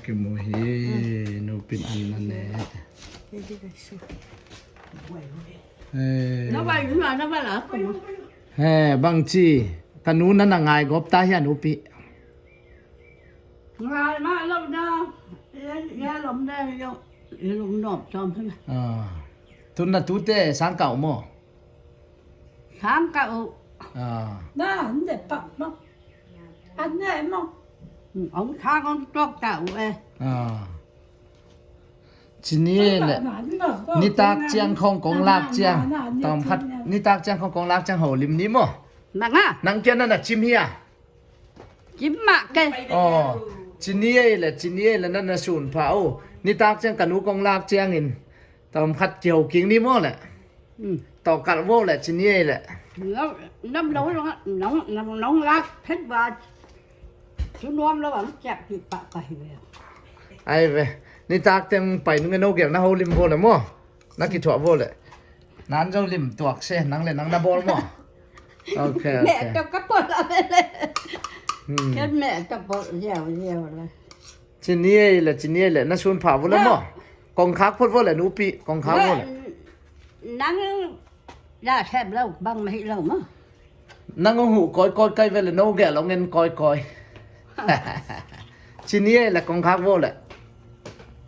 Kimu hi, nu pin an na ne. He, bang chi, ka nu na na ngai gop ta hia nu pi. Ngai ma lo na, ya lo na yo, lo no tom. Tun na tu te sang kau mo. Sang kau. Na, nde pa mo. An ne mo. Ong sang ong tok kau e. ທີນີ້ແຫຼະ ນິຕາກຈຽງຂອງກອງລາກຈຽງ ຕອມຂັດ ນິຕາກຈຽງຂອງກອງລາກຈຽງ ເຮົາລິມນີ້ໝໍ ນັງອະ ນັງກຽນນັ້ນນະ ຈິມເຮຍ ຈິມມະເກ ອໍ ຈິນເຮຍແຫຼະ ຈິນເຮຍແຫຼະ ນັ້ນນະ ສູນພາໂອ ນິຕາກຈຽງກະນູກອງລາກຈຽງ ອິນ ຕອມຂັດ ເກວກິງນີ້ໝໍແຫຼະ ອືມ ຕໍກັດໂວແຫຼະ ຈິນເຮຍແຫຼະ ນ້ຳ ນ້ຳ ນ້ອງ ນ້ອງ ນ້ອງ ນ້ອງລາກເພັດວ່າ ຊຸນວມລະຫວ່າງແຈກຕິດປະໄປແລ້ວ ໄອ້ເວ ນິຕາກແຕ່ງໄປ ນຸງເນໂນກຽງນະ ເຮົາລິມໂພລະໝໍ ນັກກິທວະໂພລະ ນານເຈົ້າລິມຕົວກເຊ ນັງເລນນັງນະບອລໝໍ ໂອເຄ ໂອເຄ ແມ່ເຈົ້າກໍປວດລະແມ່ເລີຍ ອືມ ເຫັນແມ່ເຈົ້າປວດແລ້ວ ແລ້ວລະ ຈິນເຮຍແຫຼະ ຈິນເຮຍແຫຼະ ນະຊູນພາໂພລະໝໍ ກອງຄັກໂພດໂພລະ ນູປີ ກອງຄັກໂພລະ ນັງ ຢາແຊບແລ້ວ ບັງມາໃຫ້ເຮົາມາ ນັງຫູກອຍໆ ໄກ່ເວລະໂນແກລອງເງິນກອຍໆ ຊິນີ້ແຫຼະ ກອງຄັກໂວແຫຼະ